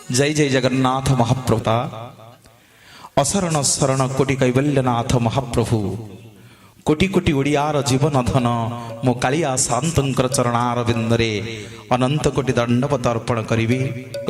ଜୟ ଜୟ ଜଗନ୍ନାଥ ମହାପ୍ରଭୁ। ଅଶରଣ ଶରଣ କୋଟି କୈବଲ୍ୟନାଥ ମହାପ୍ରଭୁ, କୋଟି କୋଟି ଓଡ଼ିଆର ଜୀବନ ଧନ ମୋ କାଳିଆ ସାଆନ୍ତଙ୍କର ଚରଣାର ବିନ୍ଦରେ ଅନନ୍ତ କୋଟି ଦଣ୍ଡବତ ଅର୍ପଣ କରିବି।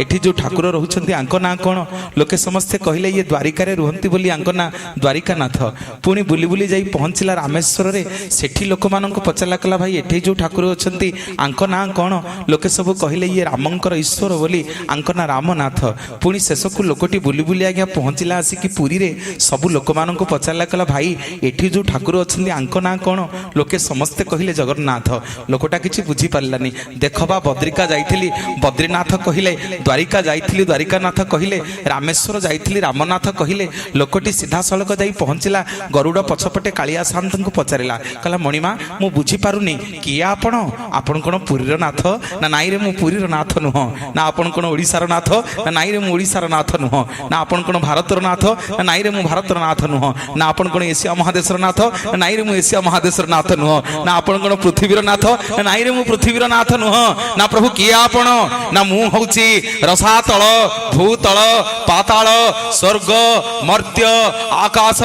ଏଠି ଯୋଉ ଠାକୁର ରହୁଛନ୍ତି, ଆଙ୍କ ନାଁ କ'ଣ? ଲୋକେ ସମସ୍ତେ କହିଲେ, ଇଏ ଦ୍ୱାରିକାରେ ରୁହନ୍ତି ବୋଲି ଆଙ୍କ ନାଁ ଦ୍ୱାରିକାନାଥ। ପୁଣି ବୁଲି ବୁଲି ଯାଇ ପହଞ୍ଚିଲା ରାମେଶ୍ୱରରେ। ସେଠି ଲୋକମାନଙ୍କୁ ପଚାରିଲା, କଲା, ଭାଇ, ଏଠି ଯୋଉ ଠାକୁର ଅଛନ୍ତି, ଆଙ୍କ ନାଁ କ'ଣ? ଲୋକେ ସବୁ କହିଲେ, ଇଏ ରାମଙ୍କର ଈଶ୍ୱର ବୋଲି ଆଙ୍କ ନାଁ ରାମନାଥ। ପୁଣି ଶେଷକୁ ଲୋକଟି ବୁଲି ବୁଲି ଆଜ୍ଞା ପହଞ୍ଚିଲା ଆସିକି ପୁରୀରେ। ସବୁ ଲୋକମାନଙ୍କୁ ପଚାରିଲା, କଲା, ଭାଇ, ଏଠି ଯୋଉ ଠାକୁର ଅଛନ୍ତି, ଆଙ୍କ ନାଁ କ'ଣ? ଲୋକେ ସମସ୍ତେ କହିଲେ ଜଗନ୍ନାଥ। ଲୋକଟା କିଛି ବୁଝିପାରିଲାନି। ଦେଖ ବା, ବଦ୍ରିକା ଯାଇଥିଲି, ବଦ୍ରିନାଥ କହିଲେ। ଦ୍ୱାରିକା ଯାଇଥିଲି, ଦ୍ୱାରିକାନାଥ କହିଲେ। ରାମେଶ୍ୱର ଯାଇଥିଲି, ରାମନାଥ କହିଲେ। ଲୋକଟି ସିଧାସଳଖ ଯାଇ ପହଞ୍ଚିଲା ଗରୁଡ଼ ପଛପଟେ। କାଳିଆ ସାଆନ୍ତଙ୍କୁ ପଚାରିଲା, କହିଲା, ମଣିମା, ମୁଁ ବୁଝିପାରୁନି, କିଏ ଆପଣ? ଆପଣ କ'ଣ ପୁରୀର ନାଥ? ନା, ନାଇଁରେ, ମୁଁ ପୁରୀର ନାଥ ନୁହଁ। ନା, ଆପଣ କ'ଣ ଓଡ଼ିଶାର ନାଥ? ନା, ନାଇଁରେ, ମୁଁ ଓଡ଼ିଶାର ନାଥ ନୁହଁ। ନା, ଆପଣ କ'ଣ ଭାରତର ନାଥ? ନା, ନାଇଁରେ, ମୁଁ ଭାରତର ନାଥ ନୁହଁ। ନା, ଆପଣ କ'ଣ ଏସିଆ ମହାଦେଶର ନାଥ? ନା, ନାଇଁରେ, ମୁଁ ଏସିଆ ମହାଦେଶର ନାଥ ନୁହଁ। ନା, ଆପଣ କ'ଣ ପୃଥିବୀର ନାଥ? ନା, ନାଇଁରେ, ମୁଁ ପୃଥିବୀର ନାଥ ନୁହଁ। ନା ପ୍ରଭୁ, କିଏ ଆପଣ? ନା, ମୁଁ ହଉଛି ରସାତଳ, ଭୂତଳ, ପାତାଳ, ସ୍ୱର୍ଗ, ମର୍ତ୍ତ୍ୟ, ଆକାଶ,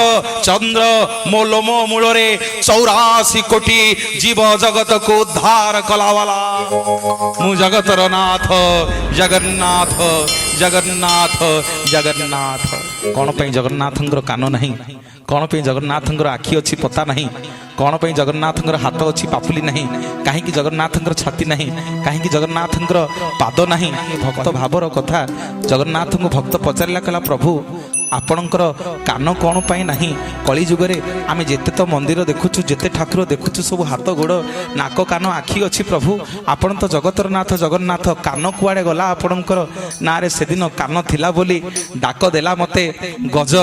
ଚନ୍ଦ୍ର, ମୋ ଲୋମ ମୂଳରେ 84 କୋଟି ଜୀବ ଜଗତକୁ ଉଦ୍ଧାର କଲାବାଲା। ମୁଁ ଜଗତର ନାଥ ଜଗନ୍ନାଥ, ଜଗନ୍ନାଥ, ଜଗନ୍ନାଥ। କ'ଣ ପାଇଁ ଜଗନ୍ନାଥଙ୍କର କାନ ନାହିଁ? କ'ଣ ପାଇଁ ଜଗନ୍ନାଥଙ୍କର ଆଖି ଅଛି, ପତା ନାହିଁ? କ'ଣ ପାଇଁ ଜଗନ୍ନାଥଙ୍କର ହାତ ଅଛି, ପାପୁଲି ନାହିଁ? କାହିଁକି ଜଗନ୍ନାଥଙ୍କର ଛାତି ନାହିଁ? କାହିଁକି ଜଗନ୍ନାଥଙ୍କର ପାଦ ନାହିଁ? ଭକ୍ତ ଭାବର କଥା। ଜଗନ୍ନାଥଙ୍କୁ ଭକ୍ତ ପଚାରିଲା, କହିଲା, ପ୍ରଭୁ, ଆପଣଙ୍କର କାନ କ'ଣ ପାଇଁ ନାହିଁ? କଳି ଯୁଗରେ ଆମେ ଯେତେ ତ ମନ୍ଦିର ଦେଖୁଛୁ, ଯେତେ ଠାକୁର ଦେଖୁଛୁ, ସବୁ ହାତ, ଗୋଡ଼, ନାକ, କାନ, ଆଖି ଅଛି। ପ୍ରଭୁ, ଆପଣ ତ ଜଗତର ନାଥ ଜଗନ୍ନାଥ, କାନ କୁଆଡ଼େ ଗଲା ଆପଣଙ୍କର? ନାଁରେ, ସେଦିନ କାନ ଥିଲା ବୋଲି ଡାକ ଦେଲା ମତେ ଗଜ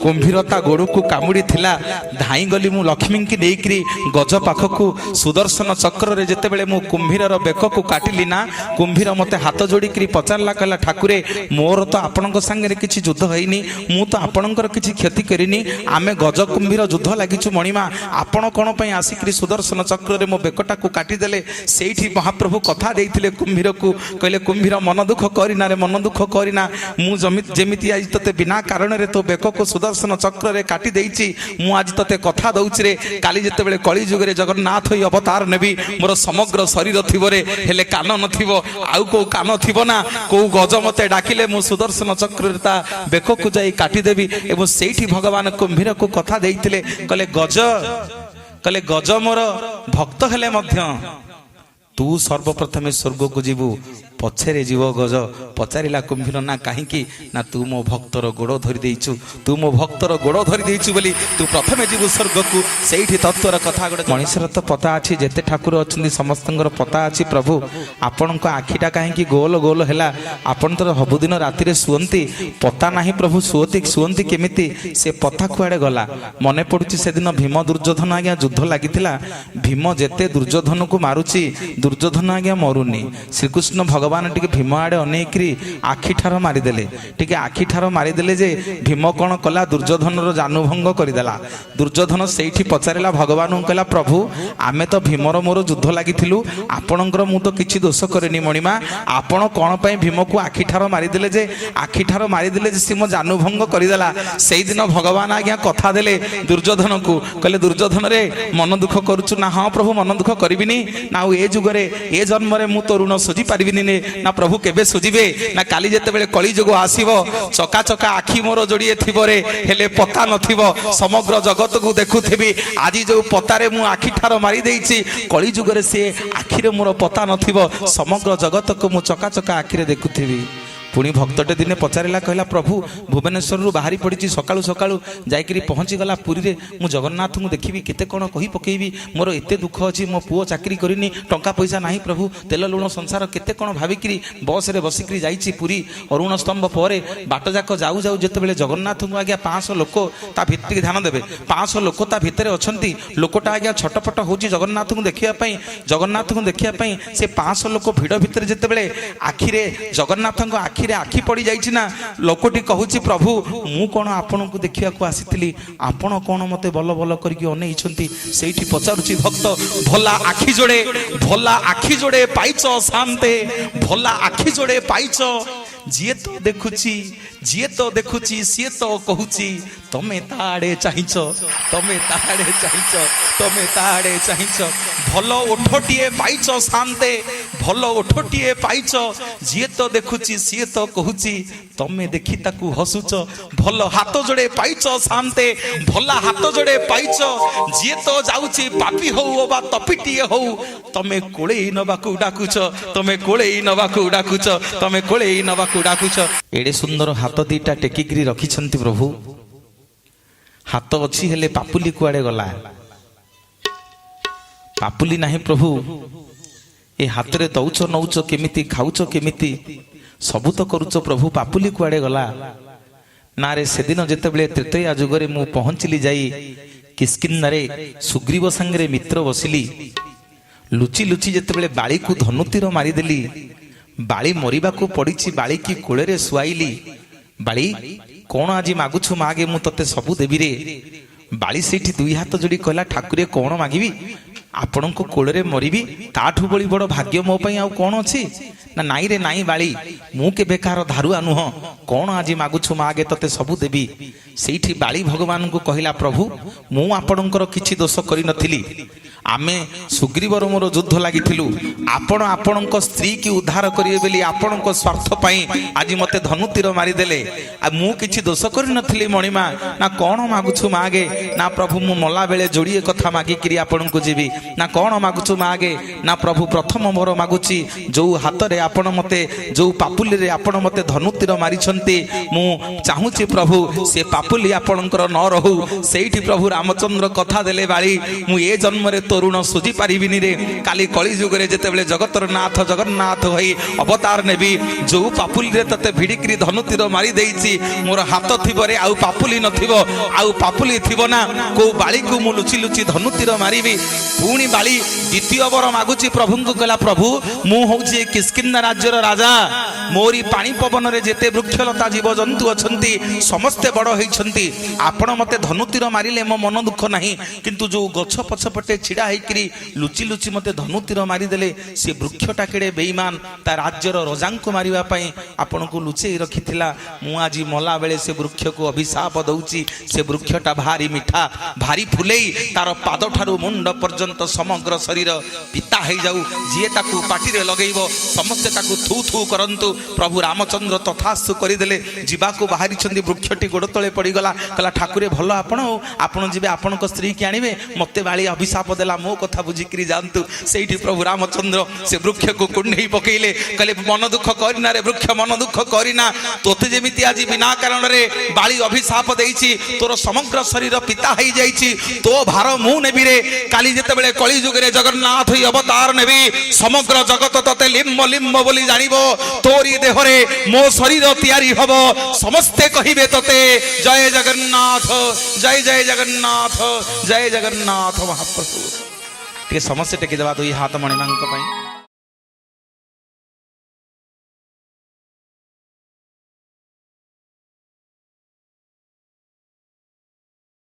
କୁମ୍ଭୀର, ତା ଗୋଡ଼କୁ କାମୁଡ଼ି ଥିଲା। ଧାଇଁ ଗଲି ମୁଁ ଲକ୍ଷ୍ମୀଙ୍କି ନେଇକିରି ଗଜ ପାଖକୁ। ସୁଦର୍ଶନ ଚକ୍ରରେ ଯେତେବେଳେ ମୁଁ କୁମ୍ଭୀରର ବେକକୁ କାଟିଲି ନା, କୁମ୍ଭୀର ମତେ ହାତ ଯୋଡ଼ିକିରି ପଚାରିଲା, କହିଲା, ଠାକୁରେ, ମୋର ତ ଆପଣଙ୍କ ସାଙ୍ଗରେ କିଛି ଯୁଦ୍ଧ ହେଇନି, ମୁଁ ତ ଆପଣଙ୍କର କିଛି କ୍ଷତି କରିନି। ଆମେ ଗଜ କୁମ୍ଭୀର ଯୁଦ୍ଧ ଲାଗିଛୁ। ମଣିମା, ଆପଣ କ'ଣ ପାଇଁ ଆସିକିରି ସୁଦର୍ଶନ ଚକ୍ରରେ ମୋ ବେକଟାକୁ କାଟିଦେଲେ? ସେଇଠି ମହାପ୍ରଭୁ କଥା ଦେଇଥିଲେ କୁମ୍ଭୀରକୁ। କହିଲେ, କୁମ୍ଭୀର, ମନ ଦୁଃଖ କରିନା ରେ, ମନ ଦୁଃଖ କରିନା। ମୁଁ ଯେମିତି ଆଜି ତୋତେ ବିନା କାରଣରେ ତୋ ବେକକୁ ସୁଦର୍ଶନ ଚକ୍ରରେ କାଟି ଦେଇଛି, ମୁଁ ଆଜି ତୋତେ କଥା ଦଉଛି ରେ, କାଲି ଯେତେବେଳେ କଳି ଯୁଗରେ ଜଗନ୍ନାଥ ହୋଇ ଅବତାର ନେବି, ମୋର ସମଗ୍ର ଶରୀର ଥିବ ରେ, ହେଲେ କାନ ନଥିବ। ଆଉ କୋଉ କାନ ଥିବ ନା, କୋଉ ଗଜ ମତେ ଡାକିଲେ ମୁଁ ସୁଦର୍ଶନ ଚକ୍ରରେ ତା ବେକକୁ ଯାଇ କାଟିଦେବି। ଏବଂ ସେଇଠି ଭଗବାନ କୁମ୍ଭୀରକୁ କଥା ଦେଇଥିଲେ। କହିଲେ ଗଜ, କହିଲେ ଗଜ ମୋର ଭକ୍ତ ହେଲେ ମଧ୍ୟ ତୁ ସର୍ବପ୍ରଥମେ ସ୍ୱର୍ଗକୁ ଯିବୁ, ପଛରେ ଯିବ ଗଜ। ପଚାରିଲା କୁମ୍ଭୀର, ନା କାହିଁକି? ନା, ତୁ ମୋ ଭକ୍ତର ଗୋଡ଼ ଧରି ଦେଇଛୁ। ତୁ ମୋ ଭକ୍ତର ଗୋଡ଼ ଧରି ଦେଇଛୁ ବୋଲି ତୁ ପ୍ରଥମେ ଯିବୁ ସ୍ୱର୍ଗକୁ। ସେଇଠି ତତ୍ତ୍ୱର କଥା ଗୋଟେ। ମଣିଷର ତ ପତା ଅଛି, ଯେତେ ଠାକୁର ଅଛନ୍ତି ସମସ୍ତଙ୍କର ପତା ଅଛି। ପ୍ରଭୁ, ଆପଣଙ୍କ ଆଖିଟା କାହିଁକି ଗୋଲ ଗୋଲ ହେଲା? ଆପଣ ତ ସବୁଦିନ ରାତିରେ ଶୁଅନ୍ତି, ପତା ନାହିଁ ପ୍ରଭୁ, ଶୁଅନ୍ତି ଶୁଅନ୍ତି କେମିତି? ସେ ପତା କୁଆଡ଼େ ଗଲା? ମନେ ପଡୁଛି, ସେଦିନ ଭୀମ ଦୁର୍ଯ୍ୟୋଧନ ଆଜ୍ଞା ଯୁଦ୍ଧ ଲାଗିଥିଲା। ଭୀମ ଯେତେ ଦୁର୍ଯ୍ୟୋଧନକୁ ମାରୁଛି, ଦୁର୍ଯ୍ୟୋଧନ ଆଜ୍ଞା ମରୁନି। ଶ୍ରୀକୃଷ୍ଣ ଭଗବାନ ଟିକେ ଭୀମ ଆଡ଼େ ଅନେଇକିରି ଆଖି ଠାର ମାରିଦେଲେ। ଟିକେ ଆଖି ଠାର ମାରିଦେଲେ ଯେ ଭୀମ କ'ଣ କଲା? ଦୁର୍ଯ୍ୟୋଧନର ଜାନୁଭଙ୍ଗ କରିଦେଲା। ଦୁର୍ଯ୍ୟୋଧନ ସେଇଠି ପଚାରିଲା ଭଗବାନଙ୍କୁ, କହିଲା, ପ୍ରଭୁ, ଆମେ ତ ଭୀମର ମୋର ଯୁଦ୍ଧ ଲାଗିଥିଲୁ, ଆପଣଙ୍କର ମୁଁ ତ କିଛି ଦୋଷ କରିନି। ମଣିମା, ଆପଣ କ'ଣ ପାଇଁ ଭୀମକୁ ଆଖି ଠାର ମାରିଦେଲେ ଯେ, ଆଖି ଠାର ମାରିଦେଲେ ଯେ ସେ ମୋ ଜାନୁଭଙ୍ଗ କରିଦେଲା? ସେଇଦିନ ଭଗବାନ ଆଜ୍ଞା କଥା ଦେଲେ ଦୁର୍ଯ୍ୟୋଧନକୁ। କହିଲେ, ଦୁର୍ଯ୍ୟୋଧନରେ, ମନ ଦୁଃଖ କରୁଛୁ? ନା, ହଁ ପ୍ରଭୁ, ମନ ଦୁଃଖ କରିବିନି। ନା, ଆଉ ଏ ଯୁଗରେ, ଏ ଜନ୍ମରେ ମୁଁ ତ ଋଣ ସୁଝି ପାରିବିନି ନେ। ନା ପ୍ରଭୁ, କେବେ ସୁଝିବେ? ନା, କାଲି ଯେତେବେଳେ କଳି ଯୁଗ ଆସିବ, ଚକା ଚକା ଆଖି ମୋର ଯୋଡ଼ିଏ ଥିବରେ, ହେଲେ ପତା ନଥିବ, ସମଗ୍ର ଜଗତକୁ ଦେଖୁଥିବି। ଆଜି ଯୋଉ ପତାରେ ମୁଁ ଆଖି ଠାର ମାରି ଦେଇଛି, କଳି ଯୁଗରେ ସେ ଆଖିରେ ମୋର ପତା ନଥିବ, ସମଗ୍ର ଜଗତକୁ ମୁଁ ଚକା ଚକା ଆଖିରେ ଦେଖୁଥିବି। ପୁଣି ଭକ୍ତଟେ ଦିନେ ପଚାରିଲା, କହିଲା, ପ୍ରଭୁ, ଭୁବନେଶ୍ୱରରୁ ବାହାରି ପଡ଼ିଛି ସକାଳୁ ସକାଳୁ, ଯାଇକିରି ପହଞ୍ଚିଗଲା ପୁରୀରେ। ମୁଁ ଜଗନ୍ନାଥଙ୍କୁ ଦେଖିବି, କେତେ କ'ଣ କହି ପକେଇବି। ମୋର ଏତେ ଦୁଃଖ ଅଛି, ମୋ ପୁଅ ଚାକିରି କରିନି, ଟଙ୍କା ପଇସା ନାହିଁ ପ୍ରଭୁ, ତେଲ ଲୁଣ ସଂସାର, କେତେ କ'ଣ ଭାବିକିରି ବସ୍ରେ ବସିକିରି ଯାଇଛି ପୁରୀ। ଅରୁଣ ସ୍ତମ୍ଭ ପରେ ବାଟ ଯାକ ଯାଉ ଯାଉ ଯେତେବେଳେ ଜଗନ୍ନାଥଙ୍କୁ ଆଜ୍ଞା 500 ଲୋକ ତା ଭିତରେ, ଧ୍ୟାନ ଦେବେ, 500 ଲୋକ ତା ଭିତରେ ଅଛନ୍ତି। ଲୋକଟା ଆଜ୍ଞା ଛଟପଟ ହେଉଛି ଜଗନ୍ନାଥଙ୍କୁ ଦେଖିବା ପାଇଁ, ଜଗନ୍ନାଥଙ୍କୁ ଦେଖିବା ପାଇଁ। ସେ 500 ଲୋକ ଭିଡ଼ ଭିତରେ ଯେତେବେଳେ ଆଖିରେ ଜଗନ୍ନାଥଙ୍କ ଆଖିରେ ଆଖି ପଡ଼ି ଯାଇଛି ନା, ଲୋକଟି କହୁଛି, ପ୍ରଭୁ, ମୁଁ କ'ଣ ଆପଣଙ୍କୁ ଦେଖିବାକୁ ଆସିଥିଲି? ଆପଣ କ'ଣ ମୋତେ ବଲ ବଲ କରିକି ଅନେଇଛନ୍ତି? ସେଇଠି ପଚାରୁଛି ଭକ୍ତ, ଭଲା ଆଖି ଯୋଡ଼େ, ଭଲା ଆଖି ଯୋଡ଼େ ପାଇଛ ସାନ୍ତେ, ଭଲା ଆଖି ଯୋଡ଼େ ପାଇଛ। ଯିଏ ତ ଦେଖୁଛି, ଯିଏ ତ ଦେଖୁଛି, ସିଏ ତ କହୁଛି, ତମେ ତା ଆଡ଼େ ଚାହିଁଛ, ତମେ ତା ଆଡ଼େ ଚାହିଁଛ, ତମେ ତା ଆଡ଼େ ଚାହିଁଛ। ଭଲ ଓଠଟିଏ ପାଇଛ ସାନ୍ତେ, ଭଲ ଓଠଟିଏ ପାଇଛ। ଯିଏ ତ ଦେଖୁଛି, ସିଏ ତ କହୁଛି, ତମେ ଦେଖି ତାକୁ ହସୁଛ। ଭଲ ହାତ ଯୋଡ଼େ ପାଇଛ ସାନ୍ତେ, ଭଲ ହାତ ଯୋଡ଼େ ପାଇଛ। ଯିଏ ତ ଯାଉଛି, ପାପି ହଉ ଅବା ତପିଟିଏ ହଉ, ତମେ କୋଳେଇ ନବାକୁ ଡାକୁଛ, ତମେ କୋଳେଇ ନବାକୁ ଡାକୁଛ, ତମେ କୋଳେଇ ନବାକୁ ଡାକୁଛ। ଏଡ଼େ ସୁନ୍ଦର ହାତ ଦିଟା ଟେକିକିରି ରଖିଛନ୍ତି ପ୍ରଭୁ। ହାତ ଅଛି, ହେଲେ ପାପୁଲି କୁଆଡ଼େ ଗଲା? ପାପୁଲି ନାହିଁ ପ୍ରଭୁ। ଏ ହାତରେ ଦଉଛ, ନଉଛ କେମିତି? ଖାଉଛ କେମିତି? ସବୁ ତ କରୁଛ ପ୍ରଭୁ, ପାପୁଲି କୁଆଡ଼େ ଗଲା? ନା ରେ, ସେଦିନ ଯେତେବେଳେ ତ୍ରେତୟା ଯୁଗରେ ମୁଁ ପହଞ୍ଚିଲି ଯାଇ କିଷ୍କିନ୍ଦାରେ, ସୁଗ୍ରୀବ ସାଙ୍ଗରେ ମିତ୍ର ବସିଲି, ଲୁଚି ଲୁଚି ଯେତେବେଳେ ବାଳିକୁ ଧନୁତୀର ମାରିଦେଲି, ବାଳି ମରିବାକୁ ପଡ଼ିଛି, ବାଳିକି କୋଳରେ ଶୁଆଇଲି। ବାଳି, କଣ ଆଜି ମାଗୁଛୁ ମାଗେ, ମୁଁ ତତେ ସବୁ ଦେବିରେ। ବାଳି ସେଇଠି ଦୁଇ ହାତ ଯୋଡ଼ି କହିଲା, ଠାକୁରେ, କଣ ମାଗିବି? ଆପଣଙ୍କ କୋଳରେ ମରିବି, ତାଠୁ ବଳି ବଡ଼ ଭାଗ୍ୟ ମୋ ପାଇଁ ଆଉ କଣ ଅଛି? ନା, ନାଇଁ ରେ ନାଇଁ ବାଳି, ମୁଁ କେବେ କାହାର ଧାରୁଆ ନୁହଁ। କଣ ଆଜି ମାଗୁଛୁ ମାଗେ, ତତେ ସବୁ ଦେବି। ସେଇଠି ବାଳି ଭଗବାନଙ୍କୁ କହିଲା, ପ୍ରଭୁ, ମୁଁ ଆପଣଙ୍କର କିଛି ଦୋଷ କରିନଥିଲି। ଆମେ ସୁଗ୍ରୀବର ମୋର ଯୁଦ୍ଧ ଲାଗିଥିଲୁ। ଆପଣ ଆପଣଙ୍କ ସ୍ତ୍ରୀକି ଉଦ୍ଧାର କରିବେ ବୋଲି ଆପଣଙ୍କ ସ୍ୱାର୍ଥ ପାଇଁ ଆଜି ମୋତେ ଧନୁତୀର ମାରିଦେଲେ। ଆଉ ମୁଁ କିଛି ଦୋଷ କରିନଥିଲି ମଣିମା। ନା, କଣ ମାଗୁଛୁ ମାଗେ? ନା ପ୍ରଭୁ, ମୁଁ ମଲା ବେଳେ ଯୋଡ଼ିଏ କଥା ମାଗିକିରି ଆପଣଙ୍କୁ ଯିବି। ନା, କଣ ମାଗୁଛୁ ମାଗେ? ନା ପ୍ରଭୁ, ପ୍ରଥମ ମୋର ମାଗୁଛି, ଯୋଉ ହାତରେ ଆପଣ ମୋତେ, ଯୋଉ ପାପୁଲିରେ ଆପଣ ମୋତେ ଧନୁତୀର ମାରିଛନ୍ତି, ମୁଁ ଚାହୁଁଛି ପ୍ରଭୁ, ସେ ପାପୁଲି ଆପଣଙ୍କର ନ ରହୁ। ସେଇଠି ପ୍ରଭୁ ରାମଚନ୍ଦ୍ର କଥା ଦେଲେ, ବାଳି, ମୁଁ ଏ ଜନ୍ମରେ ତୋ ଋଣ ସୁଝି ପାରିବିନି ରେ। କାଲି କଳି ଯୁଗରେ ଯେତେବେଳେ ଜଗତର ନାଥ ଜଗନ୍ନାଥ ହୋଇ ଅବତାର ନେବି, ଯୋଉ ପାପୁଲିରେ ତତେ ଭିଡ଼ିକିରି ଧନୁତୀର ମାରି ଦେଇଛି, ମୋର ହାତ ଥିବରେ, ଆଉ ପାପୁଲି ନଥିବ। ଆଉ ପାପୁଲି ଥିବ ନା, କୋଉ ବାଳିକୁ ମୁଁ ଲୁଚି ଲୁଚି ଧନୁତୀର ମାରିବି? ପୁଣି ବାଳି ଦ୍ୱିତୀୟ ବର ମାଗୁଛି ପ୍ରଭୁଙ୍କୁ। କହିଲା, ପ୍ରଭୁ, ମୁଁ ହଉଛି ଏ କିଷ୍କିନ୍ଦା ରାଜ୍ୟର ରାଜା। ମୋରି ପାଣି ପବନରେ ଯେତେ ବୃକ୍ଷଲତା ଜୀବଜନ୍ତୁ ଅଛନ୍ତି, ସମସ୍ତେ ବଡ଼ ହେଇଛନ୍ତି। ଆପଣ ମତେ ଧନୁତୀର ମାରିଲେ ମୋ ମନ ଦୁଃଖ ନାହିଁ, କିନ୍ତୁ ଯୋଉ ଗଛ ପଛପଟେ ଛିଡ଼ା ହେଇକିରି ଲୁଚି ଲୁଚି ମତେ ଧନୁତୀର ମାରିଦେଲେ, ସେ ବୃକ୍ଷଟା କେଡ଼େ ବେଇମାନ, ତା ରାଜ୍ୟର ରଜାଙ୍କୁ ମାରିବା ପାଇଁ ଆପଣଙ୍କୁ ଲୁଚେଇ ରଖିଥିଲା। ମୁଁ ଆଜି ମଲା ବେଳେ ସେ ବୃକ୍ଷକୁ ଅଭିଶାପ ଦଉଛି। ସେ ବୃକ୍ଷଟା ଭାରି ମିଠା, ଭାରି ଫୁଲେଇ, ତାର ପାଦଠାରୁ ମୁଣ୍ଡ ପର୍ଯ୍ୟନ୍ତ ସମଗ୍ର ଶରୀର ପିତା ହେଇଯାଉ। ଯିଏ ତାକୁ ପାଟିରେ ଲଗେଇବ, ସମସ୍ତେ ତାକୁ ଥୁ ଥୁ କରନ୍ତୁ। ପ୍ରଭୁ ରାମଚନ୍ଦ୍ର ତଥାସ୍ତୁ କରିଦେଲେ। ଯିବାକୁ ବାହାରିଛନ୍ତି, ବୃକ୍ଷଟି ଗୋଡ଼ ତଳେ ପଡ଼ିଗଲା। କହିଲା, ଠାକୁରେ, ଭଲ ଆପଣ, ଆଉ ଆପଣ ଯିବେ, ଆପଣଙ୍କ ସ୍ତ୍ରୀକି ଆଣିବେ, ମତେ ବାଳି ଅଭିଶାପ ଦେଲା, ମୋ କଥା ବୁଝିକିରି ଯାଆନ୍ତୁ। ସେଇଠି ପ୍ରଭୁ ରାମଚନ୍ଦ୍ର ସେ ବୃକ୍ଷକୁ କୁଣ୍ଢେଇ ପକେଇଲେ। କହିଲେ, ମନ ଦୁଃଖ କରିନା ରେ ବୃକ୍ଷ, ମନ ଦୁଃଖ କରିନା। ତୋତେ ଯେମିତି ଆଜି ବିନା କାରଣରେ ବାଳି ଅଭିଶାପ ଦେଇଛି, ତୋର ସମଗ୍ର ଶରୀର ପିତା ହେଇଯାଇଛି, ତୋ ଭାର ମୁଁ ନେବି ରେ। କାଲି ଯେତେବେଳେ କଳି ଯୁଗରେ ଜଗନ୍ନାଥ ହୋଇ ଅବତାର ନେବି, ସମଗ୍ର ଜଗତ ତତେ ଲିମ୍ବ ଲିମ୍ବ ବୋଲି ଜାଣିବ। ତୋରି ଦେହରେ ମୋ ଶରୀର ତିଆରି ହବ, ସମସ୍ତେ କହିବେ ତତେ ଜୟ ଜଗନ୍ନାଥ, ଜୟ ଜୟ ଜଗନ୍ନାଥ, ଜୟ ଜଗନ୍ନାଥ ମହାପ୍ରଭୁ। ଟିକେ ସମସ୍ତେ ଟେକିଦେବା ଦୁଇ ହାତ ମଣିମାଙ୍କ ପାଇଁ।